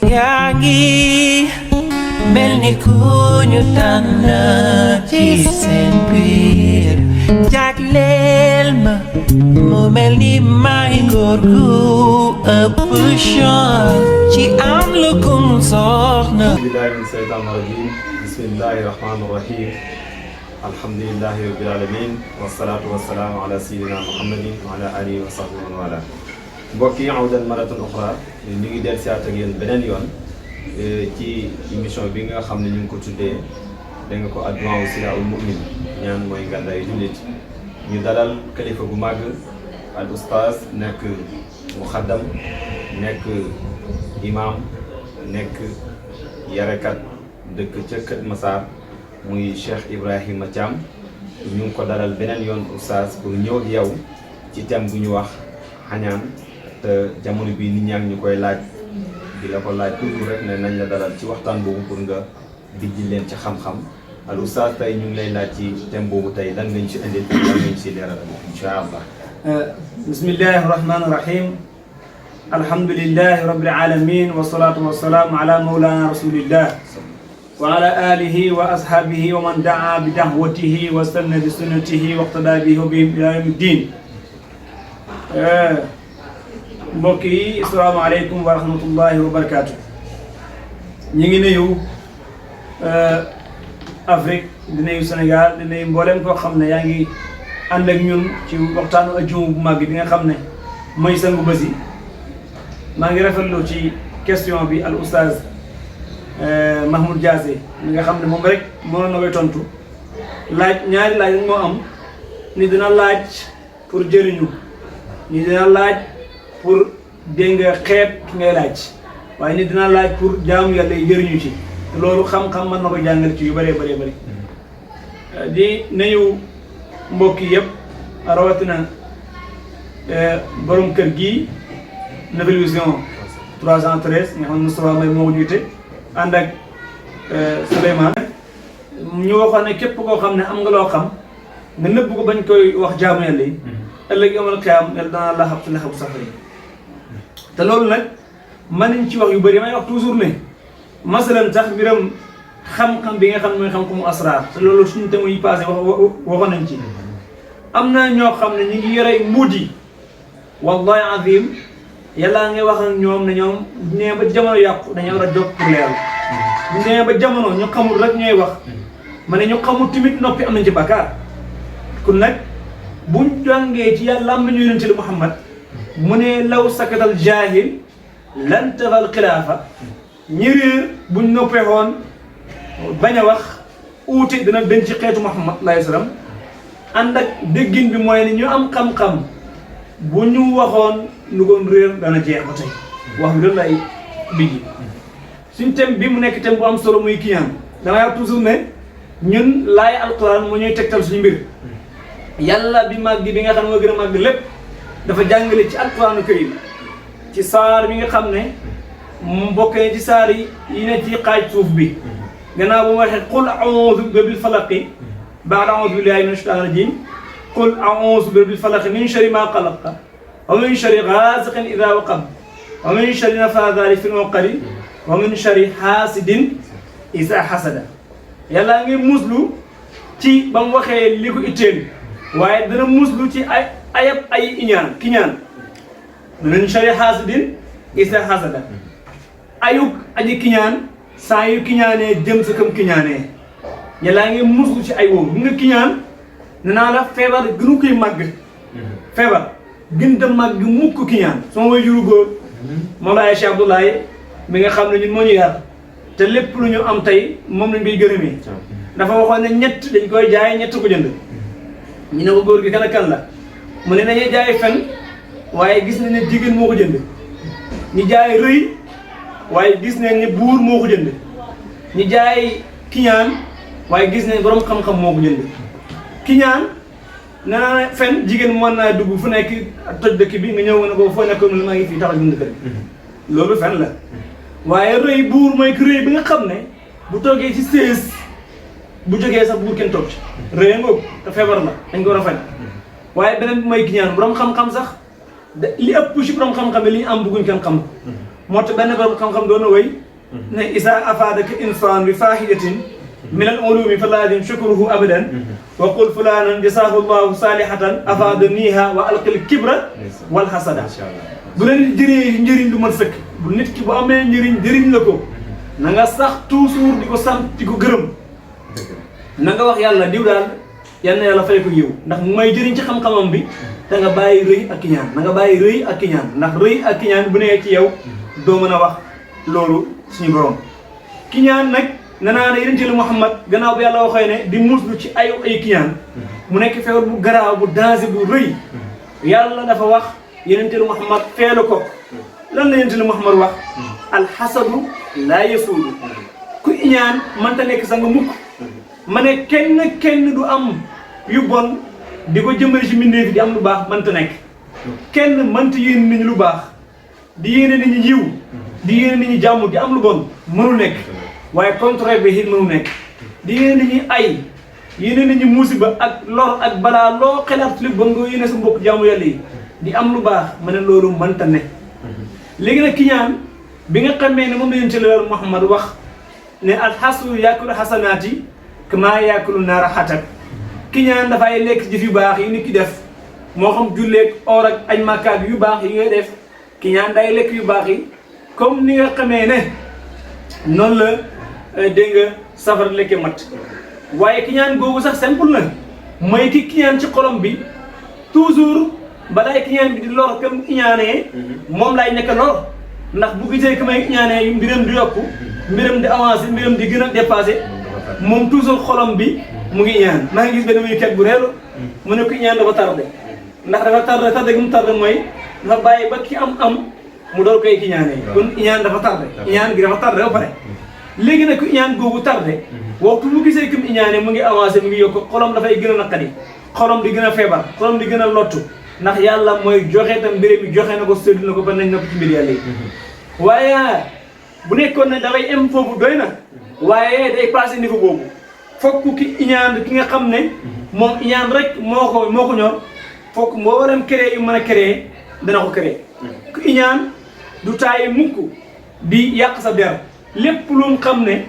Yangi melni kuñu tànn ci seen biir jagleel ma mu mel ni may góor gu ëpp chance ci am lu kum soxna. billahi min seytaan rajim bismillahi rahmani rahim alhamdulillahi rabbil alamin wasalaatu wasalaamu ala sayyidina muhammadin wa ala alihi wa sahbihi wa wala. mbokk yi awdan maratan uxra ñu ngi del siyaat ak yéen beneen yoon ci émission bi nga xam ne ñu ngi ko tuddee da nga ko adduwaa silaahul mu'min ñaan mooy ngàndaayu jullit ñu dalal kilifa gu màgg al oustaz nekk muxaddam nekk imam nekk yarekat dëkk ca Kër Massar muy Cheikh Ibrahima Thiam ñu ngi ko dalal beneen yoon oustaz pour ñëw ak yow ci thème bu ñu wax xañaan te jamono bii nit ñaa ngi ñu koy laaj di la ko laaj toujours rek ne nañ la dalal ci waxtaan boobu pour nga dijji leen ci xam-xam al oustaz tey ñu ngi lay laaj ci thème boobu tey lan nga ñu si indil lan nga ñu si leeral incha allah. bismillahi rahmani rahim alhamdulillahi rabbil alamin wasalaatu wasalaamu ala mawlana rasulillah wa ala alihi wa ashabihi wa man daa bi da'watihi wa sanna bi sunnatihi waqtada bihi ila yawmi ddin. mbokk yi asalaamaaleykum wa rahmatullahi wa barakaatu. ñu ngi nuyu Afrique di nuyu Sénégal di nuyu mboolem koo xam ne yaa ngi ànd ak ñun ci waxtaanu ajjuma bu màgg bi nga xam ne mooy sangu bés yi. maa ngi rafetlu ci question bi al oustaz Mahmoud Diassé mi nga xam ne moom rek mënoon na koy tontu laaj ñaari laaj rek moo am ni dina laaj pour jëriñu ni dina laaj pour dégg nga xeeb ki ngay laaj waaye ni dina laaj pour jaamu yàlla yi jëriñu ci te loolu xam-xam mën na ko jàngale ci yu bëree bëri di nuyu mbokk yi yëpp rawatina borom kër gii Nouvelle Vision 313 nga xam ne Moustapha Mbaye moo ko jiite ànd ak Souleymane ñu waxoon ne képp koo xam ne am nga loo xam nga nëbb ko bañ koy wax jaamu yàlla yi ëllëg yomal xiyaam yàlla danaa la xam ci laxabu safara yi te loolu nag mën nañ ci wax yu bëri may wax toujours ne masalan tax mbiram xam-xam bi nga xam ne mooy xam-xamu asraar te loolu suñu thème yi passé waxoon nañ ci am na ñoo xam ne ñu ngi yore mbuut yi wallahi azim yàlla ngay wax ak ñoom ne ñoom nee ba jamono yàqu dañoo war a jóg pour leeral nee ba jamono ñu xamul rek ñooy wax ma ne ñu xamul tamit noppi am nañ ci bàkkaar kon nag buñ jàngee ci yàlla am nañu yonent li Muhammad mu ne law sakatal jaahil lan tafal xilaafa ñi réer buñ noppeexoon bañ a wax uute dina den ci xeetu Muhammad sallallahu alayhi wa sallam ànd ak déggin bi mooy ne ñu am xam-xam bu ñu waxoon lu goon réer dana jeex ba tey wax bi loolu lay biggi suñ thème bi mu nekk thème bu am solo muy kiñaan damay wax toujours ne ñun laay alquran moo ñuy tegtal suñu mbir yàlla bi màgg bi nga xam ne moo gën a màgg lépp dafa jàngale ci alquranu karim ci saar bi nga xam ne mu bokkee ci saar yi ne ci xaaj suuf bi gannaaw bu ma waxee qul a'uudu bi rabbil falaqi ba'da a'uudu billahi minash shaytaanir rajiim qul a'uudu bi rabbil falaqi min sharri maa xalaqa wa min sharri gaasiqin idaa waqab wa min sharri naffaasaati fil uqadi wa min sharri haasidin izaa hasada yàlla ngi muslu ci ba mu waxee li ko itteel waaye dana muslu ci ay iñaan kiñaan min sharri haasidin izaa hasada ayuk aji kiñaan saa yu kiñaanee jëm sa kam kiñaanee yàlla ngi muslu ci ay woowu nga kiñaan nee naa la feebar gënu koy màgg feebar gën a màgg mukk kiñaan sama way juru góor Mawlaay Cheikh Abdoulaye mi nga xam ne ñun moo ñu yar te lépp lu ñu am tey moom lañ koy gërëmee dafa waxoon ne ñett dañ koy jaay ñett ko jënd ñu ne ko góor gi kan ak kan la mu ne nañuy jaay fen waaye gis nañ ne jigéen moo ko jënd ñu jaay rëy waaye gis nañ ne buur moo ko jënd ñu jaay kiñaan waaye gis nañ borom xam-xam moo ko jënd kiñaan nee naa fen jigéen mën naa dugg fu nekk toj dëkk bi nga ñëw nga ne ko foo nekkoon maa ngi fii taxaw bind kër loolu fen la waaye rëy buur mooy ki rëy bi nga xam ne bu toogee ci sées bu jógee sax buur kenn toog ci rëy ngoog te feebar la dañ ko war a faj waaye beneen bi mooy kiñaan borom xam-xam sax li ëpp ci borom xam-xam li ñu am bëgguñ kenn xam moo tax benn borom xam-xam doon na wéy ne isa afadaka insan bi fahidatin min al ulumi fa laazim shukruhu abadan wa qul fulanan jasaahu llahu salihatan afadaniha wa alqil kibra wal hasada bu la nit jëree njëriñ lu mën sëkk bu nit ki bu amee njëriñ la ko na nga sax toujours di ko sant di ko gërëm na nga wax yàlla diw daal yal na yàlla fay ko yiw ndax mu may jëriñ ci xam-xamam bi te nga bàyyi rëy ak kiñaan na nga bàyyi rëy ak kiñaan ndax rëy ak kiñaan bu nee ci yow doo mën a wax loolu suñu borom kiñaan nag nanaa ne yonent Yàlla Muhammad gannaaw bi yàlla waxee ne di muslu ci ay kiñaan mu nekk feebar bu garaaw bu danger bu rëy yàlla dafa wax yonent Yàlla Muhammad feelu ko lan la yonent Yàlla Muhammad wax alxasadu laa yasuudu ku iñaan mënta nekk sa nga mukk ma ne kenn du am yu bon di ko jëmbale ci mbindeef di am lu baax mënta nekk kenn mënta yéene nit ñi lu baax di yéene nit ñi yiw di yéene nit ñi jàmm di am lu bon mënul nekk waaye contraire bi it mënul nekk di yéene nit ñi ay yéene nit ñi musiba ak lor ak balaa loo xelaat li bon nga yéene sa mbokk jaamu yàlla yi di am lu baax ma ne loolu mënta nekk léegi nag kiñaan bi nga xamee ne moom la yonent Yàlla Muhammad wax ne alxasu yaakulu xasanaati kamaa yaakulu naara xatak kiñaan dafay lekk jëf yu baax yi nit ki def moo xam julleeg or ak añ màkkaat yu baax yi ngay def kiñaan day lekk yu baax yi comme ni nga xamee ne noonu la dégg nga safara lekke mat waaye kiñaan googu sax simple na mooy ki kiñaan ci xolom bi toujours balaay kiñaan bi di lor kam iñaanee moom laay nekk lor ndax bu gisee ka may iñaanee mbiram di yokku mbiram di avancé mbiram di gën a dépassé moom toujours xolom bi mu ngi iñaan maa ngi gis benn wuykat bu reelu mu ne ko iñaan dafa tardé ndax dafa tardé gi mu tardé mooy dafa bàyyi ba ki am mu door koy kiñaanee kon iñaan dafa tardé iñaan gi dafa tardé ba pare léegi nag ku iñaan googu tardé waxtu mu gisee kim iñaanee mu ngi avancé mu ngi yokk xolom dafay gën a naqari xolom di gën a feebar xolom di gën a lottu ndax yàlla mooy joxe tam mbir mi joxe na ko séddu na ko ba nañ na ko ci mbir yàlla yi waaye bu nekkoon ne dafay em foofu doy na waaye day passé niveau boobu fokk ki iñaan ki nga xam ne moom iñaan rek moo ko ñor fokk mboolem créé yu mën a créé dana ko créé ku iñaan du taayi mukk di yàq sa der lépp lu mu xam ne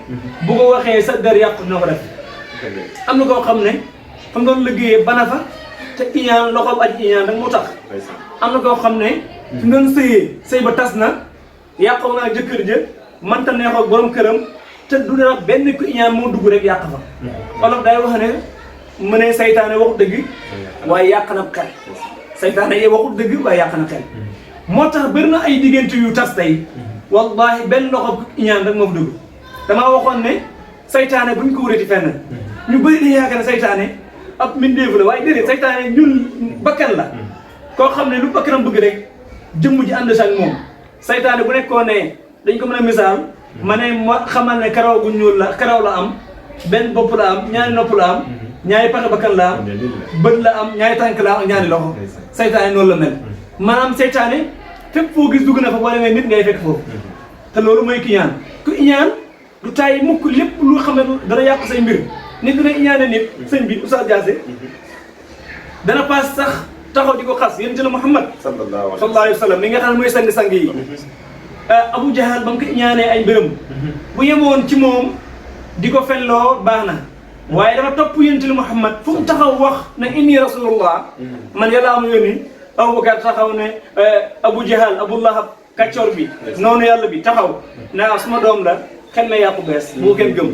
bu ko waxee sa der yàq dina ko def am na koo xam ne fa nga doon liggéeyee bana fa te iñaan loxoom aj iñaan rek moo tax am na koo xam ne fi nga doon sëy ba tas na yàqoo naa jëkkër ja manta neexoo borom këram te du dara benn ku iñaan moo dugg rek yàq fa olof day wax ne mu ne saytaane waxut dëgg waaye yàq na xel saytaane yi waxut dëgg waaye yàq na xel moo tax bëri na ay diggante yu tas tey wallahi benn loxo ku iñaan rek moo fa dugg damaa waxoon ne saytaane buñ ko wurati fenn ñu bëri di yaakaar ne saytaane ab mbindeef la waaye déedéet saytaane ñun bakkan la koo xam ne lu bakkanam bëgg rek jëmm ji ànd ak moom saytaane bu nekkoon ne dañ ko mën a misaal ma ne ma xamal ne karaw gu ñuul la karaw la am benn bopp la am ñaari nopp la am ñaari paxe bakkan la am bët la am ñaari tànk la am ak ñaari loxo saytaane noonu la mel maanaam saytaane fépp foo gis dugg na fa boo demee nit ngay fekk foofu te loolu mooy kiñaan ku iñaan du tàyyi mukk lépp lu xam ne dana yàq say mbir nit dina iñaane nit sëñ bi Oustaz Diassé dana paas sax taxaw di ko xas yonent Yàlla Muhammad sallallahu alayhi wa sallam mi nga xam ne mooy sang-sang yi Abu Jahal ba mu ko iñaanee ay mbiram bu yemoon ci moom di ko fenloo baax na waaye dafa topp yonent Yàlla Muhammad fu mu taxaw wax ne inni rasulullah man yàlla am yónni Abubakar taxaw ne Abu Jahal Abu Lahab kàccoor bi noonu yàlla bi taxaw naa suma doom la xel na yàqu bees boo kenn gëm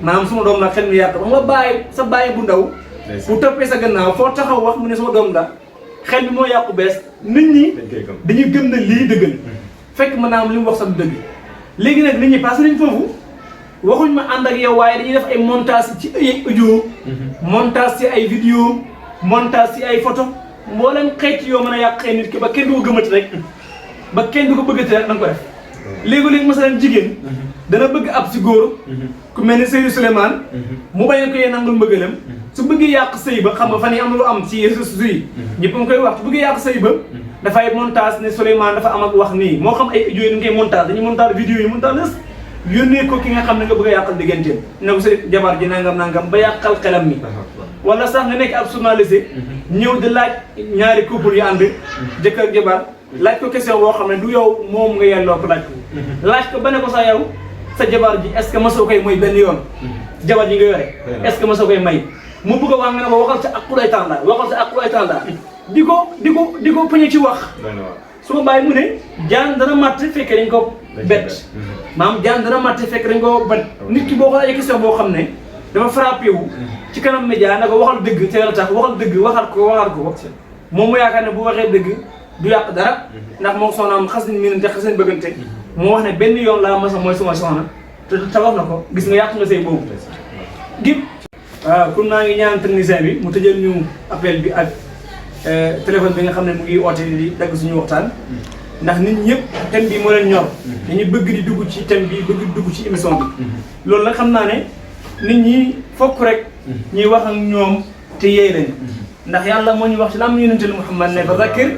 maanaam suma doom la xel mi yàqu ba nga bàyyi sa bàyyi bu ndaw bu toppee sa gannaaw foo taxaw wax mu ne suma doom la xel bi moo yàqu bees nit ñi dañuy gëm ne lii dëgg la fekk maanaam li mu wax sax du dëgg léegi nag nit ñi passé nañ foofu waxuñ ma ànd ak yow waaye dañuy def ay montage ci ay audio montage ci ay vidéo montage ci ay photo mboolem xeet yoo mën a yàqee nit ki ba kenn du ko gëmati rek ba kenn du ko bëggati rek da nga ko def léegi-léegi masalan jigéen dana bëgg ab si góor ku mel ni Seydou Souleymane mu bañ ko yee nangul mbëggalam su bëggee yàq sëy ba xam nga fan yi am lu am ci réseaux sociaux yi ñëpp a ngi koy wax su bëggee yàq sëy ba dafay montage ne Souleymane dafa am ak wax nii moo xam ay audio yi ñu koy montage dañuy montage vidéo yi montage yónnee ko ki nga xam ne nga bëgg a yàqal digganteem ne ko sa jabar ji nangam ba yàqal xelam mi wala sax nga nekk ab journaliste ñëw di laaj ñaari couple yu ànd jëkkër jabar laaj ko question boo xam ne du yow moom nga yelloo ko laaj ko ba ne ko sax yow sa jabar ji est-ce que mosoo koy mooy benn yoon jabar ji nga yore est-ce que mosoo koy may mu bëgg a wax nga ne ko waxal sa aqulay tànda di ko poñe ci wax su ma bàyyi mu ne jaan dana matt fekk dañ ko bett maam jaan dana matt fekk dañ ko bett nit ki boo ko laajee question boo xam ne dafa frappé wu ci kanam média na ko waxal dëgg te yàlla tax waxal dëgg waxal ko moom mu yaakaar ne bu waxee dëgg du yàq dara ndax moom soxnaam xas nañ miinante xas nañ bëggante moo wax ne benn yoon laa masa mooy sama soxna te wax na ko gis nga yàq nga say boobu gib waaw kon naa ngi ñaan technicien bi mu tëjal ñu appel bi ak téléphone bi nga xam ne mu ngi oote di dagg suñu waxtaan ndax nit ñëpp thème bi moo leen ñor dañuy bëgg di dugg ci thème bi bëgg di dugg ci émission bi loolu nag xam naa ne nit ñi fokk rek ñuy wax ak ñoom te yee leen ndax yàlla moo ñu wax ci lam yonente Muhammad ne fa zakkir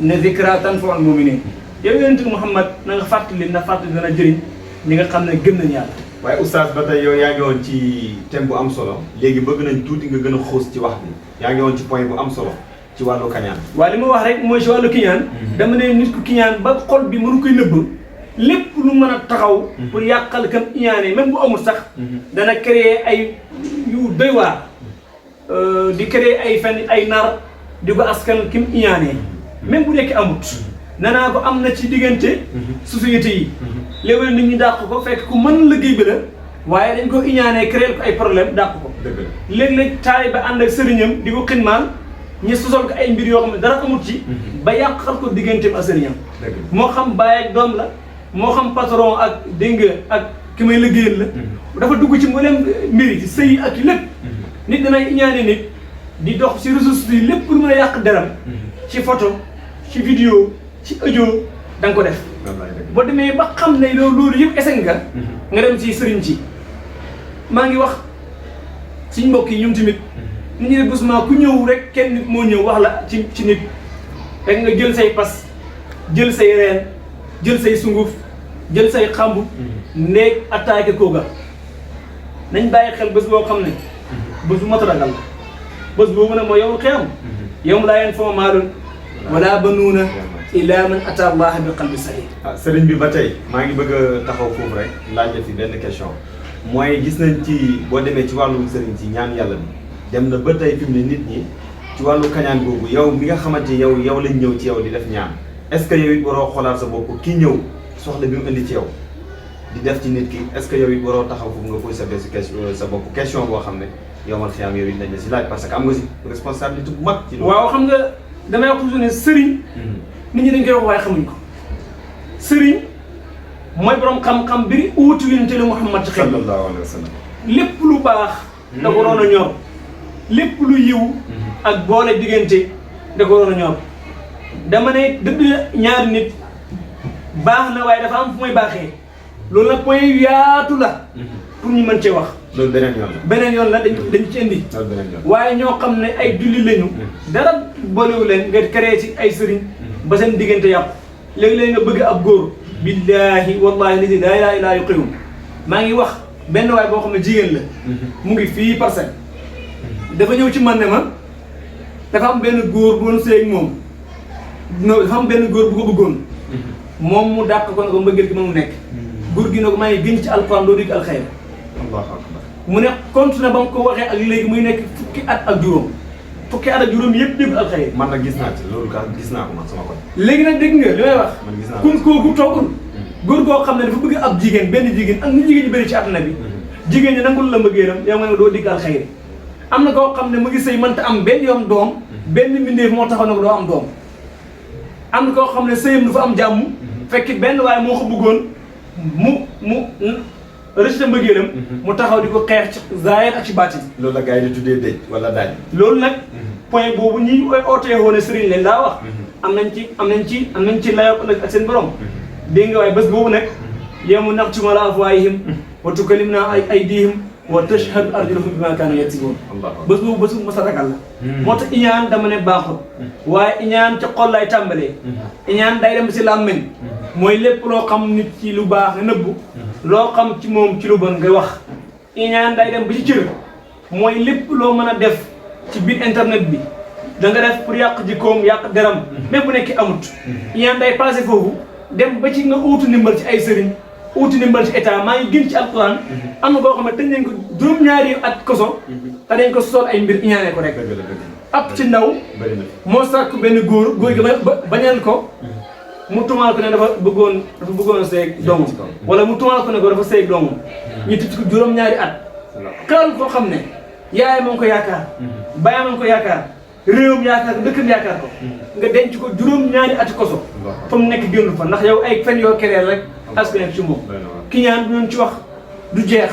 ne zikra tanfa'ul mu'minin yow yonente Muhammad na nga fàttali na fàttali dana jëriñ ñi nga xam ne gëm nañ yàlla waaye oustaz ba tey yow yaa ngi woon ci thème bu am solo léegi bëgg nañ tuuti nga gën a xuus ci wax bi yaa ngi woon ci point bu am solo ci wàllu kañaan waaw li ma wax rek mooy ci wàllu kiñaan dama ne nit ku kiñaan ba xol bi mënu koy nëbb lépp lu mën a taxaw pour yàqal kam iñaane même bu amul sax dana créer ay yu doy waar di créer ay fen ay nar di ko askan kim iñaanee même bu nekk amut nanaa ko am na ci diggante société yi léeg-léeg nit ñi dàq ko fekk ku mën liggéey bi la waaye dañ ko iñaanee créer ko ay problème dàq ko léeg-léeg taay ba ànd ak sëriñam di ko xinmaan ñu sosal ko ay mbir yoo xam ne dara amut ci ba yàqal ko digganteem ak sëriñam moo xam baay ak doom la moo xam patron ak dégg nga ak ki may liggéeyal la dafa dugg ci mboolem mbir yi ci sëy ak lépp nit danay iñaane nit di dox ci réseaux sociaux yi lépp lu mën a yàq deram ci photo ci vidéo ci audio da nga ko def boo demee ba xam ne loolu yëpp esen nga dem ci sëriñ ci maa ngi wax suñ mbokk yi ñoom tamit nit ñi ne busement ku ñëw rek kenn nit moo ñëw wax la ci nit rek nga jël say pas jël say reen jël say sunguf jël say xambu néeg attaqué kooga nañ bàyyi xel bés boo xam ne bés bu mataragal la bés boobu nag mooy yowul xiyam yowm laa yanfa'u maalun wala banuuna illaa man ataa Allaha bi qalbin saliim. sëriñ bi ba tey maa ngi bëgg a taxaw foofu rek laaj la fi benn question mooy gis nañ ci boo demee ci wàllum sëriñ si ñaan yàlla bi dem na ba tey fi mu ne nit ñi ci wàllu kañaan boobu yow mi nga xamante yow lañ ñëw ci yow di def ñaan est-ce que yow it waroo xoolaat sa bopp kii ñëw soxla bi mu indi ci yow di def ci nit ki est-ce que yow it waroo taxaw foofu nga posé sa bopp question boo xam ne yow man xiyam yow it nañ la si laaj parce que am nga si responsabilité bu mag ci loolu. waaw xam nga damay wax toujours ne sëriñ nit ñi dañ koy wax waaye xamuñ ko sëriñ mooy borom xam-xam bi uutu yonent la Muhammad ci xel sallallahu alayhi wa sallam lépp lu baax da ko waroon a ñor lépp lu yiw ak boole diggante da ko waroon a ñor dama ne dëgg ñaari nit baax na waaye dafa am fu may baaxee loolu nag point yaatu la pour ñu mën cee wax. loolu beneen yoon la dañ ci indi. loolu beneen yoon waaye ñoo xam ne ay julli lañu. dara boolewu leen nga créé ci ay sëriñ ba seen diggante yàqu léegi-léegi nga bëgg ab góor. billaahi wallaahi ladi laa ilaaha illaa huwa qayyuum maa ngi wax benn waay boo xam ne jigéen la. mu ngi fii Parcelles. dafa ñëw ci man ne ma dafa am benn góor bu doon sëy ak moom dafa am benn góor bu ko bëggoon. moom mu dàq ko ne ko mbëggeel gi ma mu nekk. góor gi ne ko maa ngi gën ci alxuraan doo dégg alxayr. Allahu akbar. mu ne continué ba mu ko waxee ak léegi muy nekk fukki at ak juróom yëpp dégg alxayr. man nag gis naa ci loolu ka gis naa ko man sama koñ. léegi nag dégg nga li may wax. man gis naa kun kooku toogul. góor goo xam ne dafa bëgg ab jigéen benn jigéen ak ñu jigéen ñu bëri ci àdduna bi. jigéen ñi nangul la mbëggeelam yow nga ne doo dégg alxayr. am na koo xam ne mu ngi sëy mënta am benn yoon doom. benn mbindeef moo taxaw ne ko doo am doom. am na koo xam ne sëyam du fa am jàmm. fekk benn waaye moo ko bëggoon mu rejeté mbëggeelam mu taxaw di ko xeex ci zaahir ak ci baatin. loolu la gars yi di tuddee dëj wala daaj. loolu nag point boobu ñi ootee woon sëriñ leen daa wax. am nañ ci layoo ëllëg ak seen borom. dégg nga waaye bés boobu nag yawma naxtimu alaa afwaahihim wa tukallimunaa aydiihim wa tashhadu arjuluhum bimaa kaanuu yaksibuun. bés boobu bés bu mos a ragal la. moo tax iñaan dama ne baaxul. waaye iñaan ca xol lay tàmbalee. iñaan day dem si làmmiñ mooy lépp loo xam nit ci lu baax nga nëbbu loo xam ci moom ci lu bon nga wax iñaan day dem ba ci cër mooy lépp loo mën a def ci biir internet bi da nga def pour yàq jikkoom yàq deram même bu nekk amut iñaan day passé foofu dem ba ci nga uutu ndimbal ci ay sëriñ uutu ndimbal ci état maa ngi gën ci alquran am na koo xam ne tëj nañ ko juróom-ñaari at koso te dañ ko sol ay mbir iñaanee ko rek ab ci ndaw moo sàkk benn góor gi bañal ko mu tumaal ko ne dafa bëggoon seeg doomam wala mu tumaal ko ne ko dafa seeg doomam ñu tëj ko juróom-ñaari at xelal koo xam ne yaay moo ko yaakaar baay moo ko yaakaar réewam yaakaar ko dëkkam yaakaar ko nga denc ko juróom-ñaari ati koso fa mu nekk génn fa ndax yow ay fen yoo kereel rek askan ci moom ki ñaan bu ñun ci wax du jeex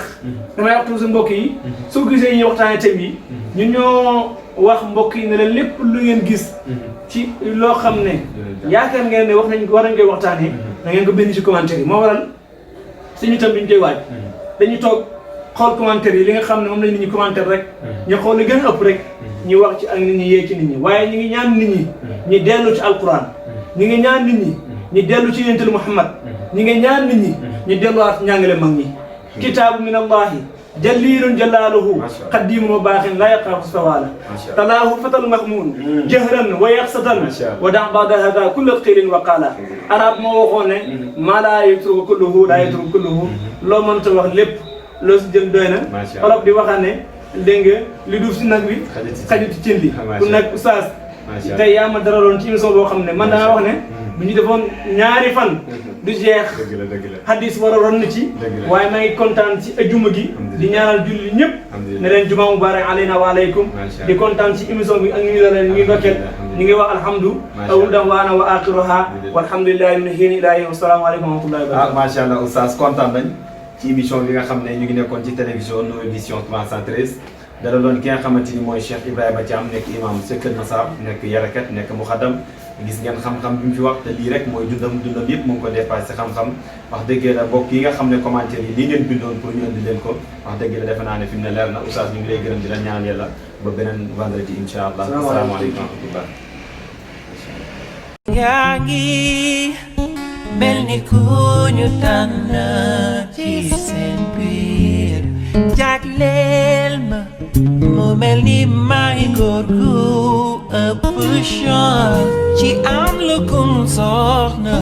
damay wax toujours mbokk yi soo gisee ñuy waxtaane thème yi ñun ñoo wax mbokk yi ne leen lépp lu ngeen gis ci loo xam ne yaakaar ngeen ne war nañ koy waxtaanee da ngeen ko bind ci commentaire yi moo waral suñu tam bi ñu koy waaj dañuy toog xool commentaire yi li nga xam ne moom lañ nit ñi commentaire rek ñu xool li gën a ëpp rek ñu wax ci ak nit ñi yee ci nit ñi waaye ñu ngi ñaan nit ñi ñu dellu ci alquran ñu ngi ñaan nit ñi ñu dellu ci yonent Muhammad ñu ngi ñaan nit ñi ñu delluwaat njàngale mag ñi kitaabu min allahi jaliilun jalaaluhu qadiimun wa baaxin laa yaqaafu sawaala talaahu fatal mahmuun jahran wa yaqsatan wa da bada hada kulla qiilin wa qaala arab moo waxoon ne maa laa yatruku kulluhu laa yatruku kulluhu loo mënta wax lépp loo si jël doy na olof di waxaan ne dégg nga li duuf si nag bi xajut ci cin li ku nag oustaz tey yaa ma daraloon ci émission boo xam ne man danga wax ne bu ñu defoon ñaari fan du jeex hadis war a ron na ci waaye maa ngi kontaan ci ajuma gi di ñaanal julli ñëpp ne leen juma mubarak alayna wa alaykum di kontaan ci émission bi ak ñu ngi la leen ñu ngi ndokkeel ñu ngi wax alhamdu awul dam waana wa axiruha walhamdulillahi min hiin ilahi wa salaamu aleykum wa rahmatullahi wa barakatuh macha allah oustaz kontaan nañ ci émission bi nga xam ne ñu ngi nekkoon ci télévision Nour Vision 313 dara doon ki nga xamante ni mooy Cheikh Ibrahima Thiam nekk imam sa Kër Massar nekk yarakat nekk muxaddam gis ngeen xam-xam bi mu fi wax te lii rek mooy dundam yëpp mu ngi ko dépassé si xam-xam wax dëgg la mbokk yi nga xam ne commentaire yi lii ngeen bindoon pour ñu indi leen ko wax dëgg la defe naa ne fi mu ne leer na oustaz ñu ngi lay gërëm di la ñaan yàlla ba beneen vendredi incha allah asalaamaaleykum wa rahmatullah yaa ngi mel ni ku ñu tànn ci seen biir jagleel ma mu mel ni may góor gu ëpp chance ci am lu kum soxna